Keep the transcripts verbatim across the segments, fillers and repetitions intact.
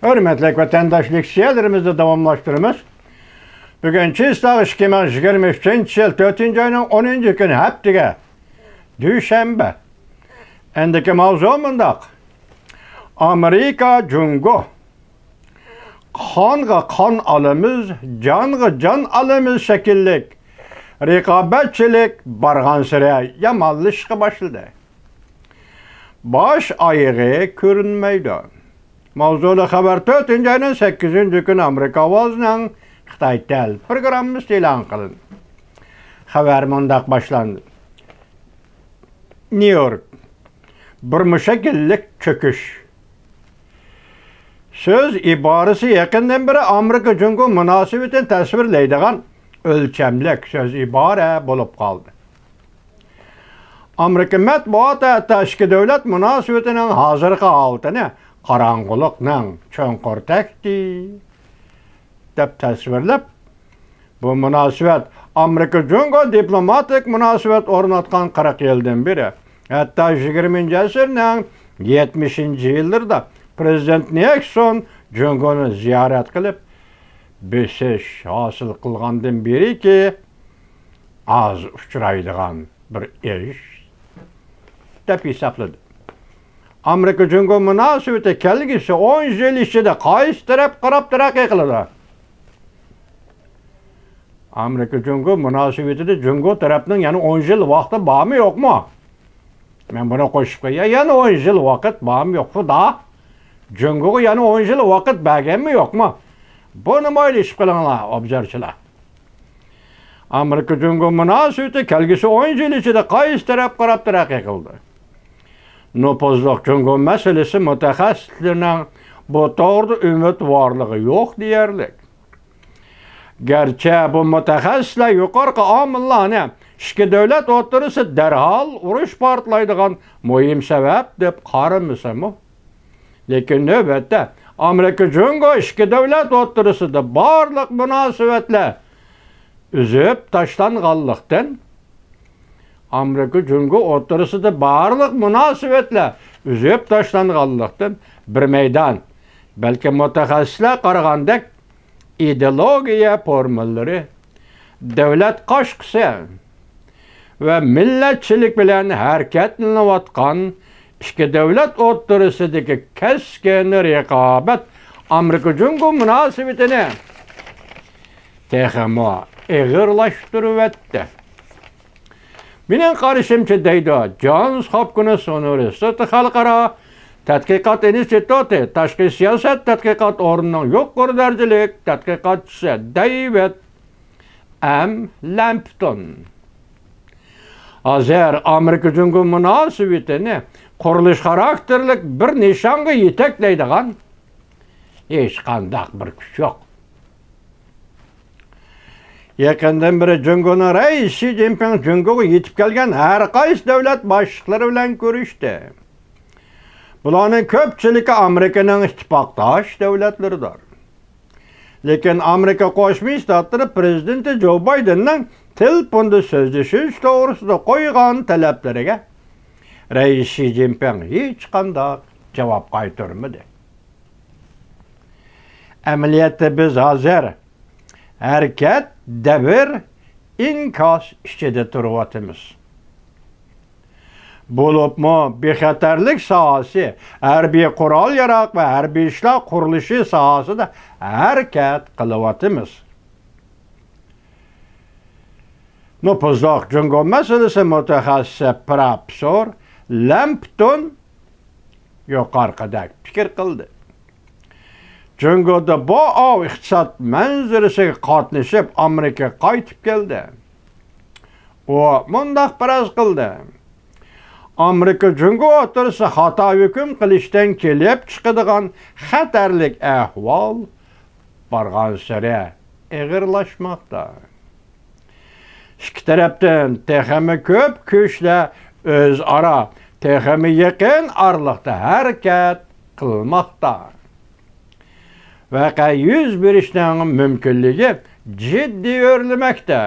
ھۆرمەتلىك ۋەتەنداش، لېكسىيەلىرىمىزنى داۋاملاشتۇرىمىز. بۈگۈن چىسلاغ ئىككى مىڭ يىگىرمە ئۈچىنچى يىل تۆتىنچى ئاينىڭ ئونىنچى كۈنى، ھەپتىگە، دۈشەنبە. ئەندىكى ماۋزۇ مۇنداق: ئامېرىكا، جۇڭگو، قانغا قان ئالىمىز، جانغا جان ئالىمىز شەكىللىك رىقابەتچىلىك بارغانسېرى يامانلىشىشقا باشلىدى. باش ئايىغى كۆرۈنمەيدۇ. ماۋزۇلۇق خەۋەر تۆتىنچى ئاينىڭ سەككىزىنچى كۈنى ئامېرىكا ئاۋازىنىڭ خىتاي تەل پروگراممىسىدا ئېلان قىلىندى. خەۋەر مۇنداق باشلاندى: نيۇ يورك، بىر مۇشەكىللىك چۆكۈش. سۆز ئىبارىسى يېقىندىن بېرى ئامېرىكا جۇڭگو مۇناسىۋىتىنى تەسۋىرلەيدىغان ئۆلچەملىك سۆز ئىبارە بولۇپ قالدى. ئامېرىكا مەتبۇئاتى ھەتتا ئىككى دۆلەت مۇناسىۋىتىنىڭ ھازىرقى ھالىتىنى قاراڭغۇلۇقنىڭ چوڭقۇر تەھدىتى دەپ تەسۋىرلەپ، بۇ مۇناسىۋەت ئامېرىكا جۇڭگو دىپلوماتىك مۇناسىۋەت ئورناتقان قىرىق يىلدىن بېرى، ھەتتا يىگىرمىنچى ئەسىرنىڭ يەتمىشىنچى يىللىرىدا پرېزىدېنت نىكسون جۇڭگونى زىيارەت قىلىپ، بېسىش ھاسىل قىلغاندىن بېرىكى ئاز ئۇچرايدىغان بىر ئىش دەپ ھېسابلىدى. ئامېرىكا جۇڭگو مۇناسىۋىتى كەلگۈسى ئون يىل ئىچىدە قايسى تەرەپ قاراپ تەرەققىي قىلىدۇ؟ ئامېرىكا جۇڭگو مۇناسىۋىتىدە جۇڭگو تەرەپنىڭ يەنە ئون يىل ۋاقتى بارمۇ يوقمۇ؟ مەن بۇنى قوشۇپ قوياي. يەنە ئون يىل ۋاقىت بارمۇ يوقمۇ دا؟ جۇڭگوغا يەنە ئون يىل ۋاقىت بەرگەنمۇ يوقمۇ؟ بۇنىمۇ ئويلىشىپ قېلىڭلار، ئوبزورچىلار. ئامېرىكا جۇڭگو مۇناسىۋىتى كەلگۈسى ئون يىل ئىچىدە قايسى تەرەپ قاراپ تەرەققىي قىلدى؟ نوپۇزلۇق جۇڭگو مەسىلىسى مۇتەخەسسىسلىرىنىڭ بۇ توغرىدا ئۈمىدۋارلىقى يوق دېيەرلىك. گەرچە بۇ مۇتەخەسسىسلەر يۇقىرىقى ئامىللارنى ئىككى دۆلەت ئوتتۇرىسىدا دەرھال ئۇرۇش پارتلايدىغان مۇھىم سەۋەب دەپ قارىمىسىمۇ، لېكىن نۆۋەتتە ئامېرىكا جۇڭگو ئىككى دۆلەت ئوتتۇرىسىدا بارلىق مۇناسىۋەتلەر ئۈزۈپ تاشلانغانلىقتىن، ئامېرىكا جۇڭگو ئوتتۇرىسىدا بارلىق مۇناسىۋەتلەر ئۈزۈپ تاشلانغانلىقتىن، بىر مەيدان، بەلكى مۇتەخەسسىسلەر قارىغاندەك ئىدېئولوگىيە فورمۇلىلىرى، دۆلەت قاشقىسى ۋە مىللەتچىلىك بىلەن ھەرىكەتلىنىۋاتقان ئىككى دۆلەت ئوتتۇرىسىدىكى كەسكىن رىقابەت ئامېرىكا جۇڭگو مۇناسىۋىتىنى تېخىمۇ ئېغىرلاشتۇرۇۋەتتى. مېنىڭ قارىشىمچە، دەيدۇ جونس ھوپكىنس ئۇنىۋېرسىتېتى خەلقئارا تەتقىقات ئىنستىتۇتى تاشقى سىياسەت تەتقىقات ئورنىنىڭ يۇقىرى دەرىجىلىك تەتقىقاتچىسى دېۋىد ئەم لەمپتون. ھازىر ئامېرىكا جۇڭگو مۇناسىۋىتىنى قۇرۇلۇش خاراكتېرلىك بىر نىشانغا يېتەكلەيدىغان ھېچقانداق بىر كۈچ يوق. يېقىندىن بېرى جۇڭگونىڭ رەئىسى شى جىنپىڭ جۇڭگوغا يېتىپ كەلگەن ھەر قايسى دۆلەت باشلىقلىرى بىلەن كۆرۈشتى. بۇلارنىڭ كۆپچىلىكى ئامېرىكىنىڭ ئىتتىپاقداش دۆلەتلىرىدۇر. لېكىن ئامېرىكا قوشما شتاتلىرى پرېزىدېنتى جو بايدېننىڭ تېلېفوندا سۆزلىشىش توغرىسىدا قويغان تەلەپلىرىگە رەئىس شى جىنپىڭ ھېچقانداق جاۋاب قايتۇرمىدى. ئەمەلىيەتتە بىز ھازىر ھەرىكەت، دەۋر، ئىنكاس ئىچىدە تۇرۇۋاتىمىز. بولۇپمۇ بىخەتەرلىك ساھەسى، ھەربىي قورال-ياراغ ۋە ھەربىي ئىشلار قۇرۇلۇشى ساھەسىدە ھەرىكەت قىلىۋاتىمىز. نوپۇزلۇق جۇڭگو مەسىلىسى مۇتەخەسسىسى پروفېسسور لەمپتون يۇقىرىقىدەك پىكىر قىلدى. جۇڭگودا بۇ ئاۋ ئىقتىساد مەنزىرىسىگە قاتنىشىپ، ئامېرىكىغا قايتىپ كەلدى. ئۇ مۇنداق پەرەز قىلدى: ئامېرىكا جۇڭگو ئوتتۇرىسىدا خاتا ھۆكۈم قىلىشتىن كېلىپ چىقىدىغان خەتەرلىك ئەھۋال بارغانسېرى ئېغىرلاشماقتا. ئىككى تەرەپتىن تېخىمۇ كۆپ كۈچلەر ئۆزئارا تېخىمۇ يېقىن ئارىلىقتا ھەرىكەت قىلماقتا. ۋەقە يۈز بېرىشنىڭ مۇمكىنلىكى جىددىي ئۆرلىمەكتە.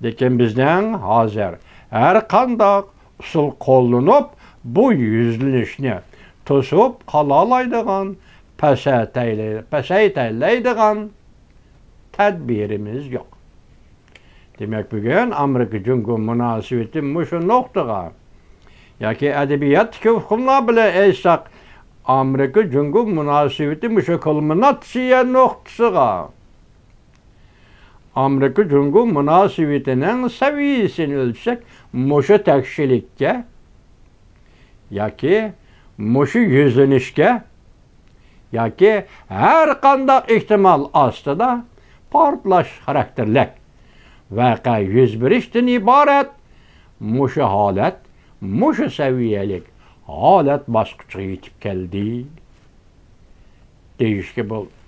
لېكىن بىزنىڭ ھازىر ھەر قانداق ئۇسۇل قوللىنىپ، بۇ يۈزلىنىشنى توسۇپ قالالايدىغان پەسەيتەيلى-، پەسەيتەلەيدىغان تەدبىرىمىز يوق. دېمەك، بۈگۈن ئامېرىكا جۇڭگو مۇناسىۋىتى مۇشۇ نۇقتىغا ياكى ئەدەبىياتتىكى ئۇقۇملار بىلەن ئېيتساق، ئامېرىكا جۇڭگو مۇناسىۋىتى مۇشۇ كۇلمىناتسىيە نۇقتىسىغا، ئامېرىكا جۇڭگو مۇناسىۋىتىنىڭ سەۋىيەسىنى ئۆلچىسەك، مۇشۇ تەكشىلىككە ياكى مۇشۇ يۈزلىنىشكە ياكى ھەر قانداق ئېھتىمال ئاستىدا پارتلاش خاراكتېرلىك ۋەقە يۈز بېرىشتىن ئىبارەت مۇشۇ ھالەت، مۇشۇ سەۋىيەلىك ھالەت باسقۇچىغا يېتىپ كەلدى دېيىشكە بولىدۇ.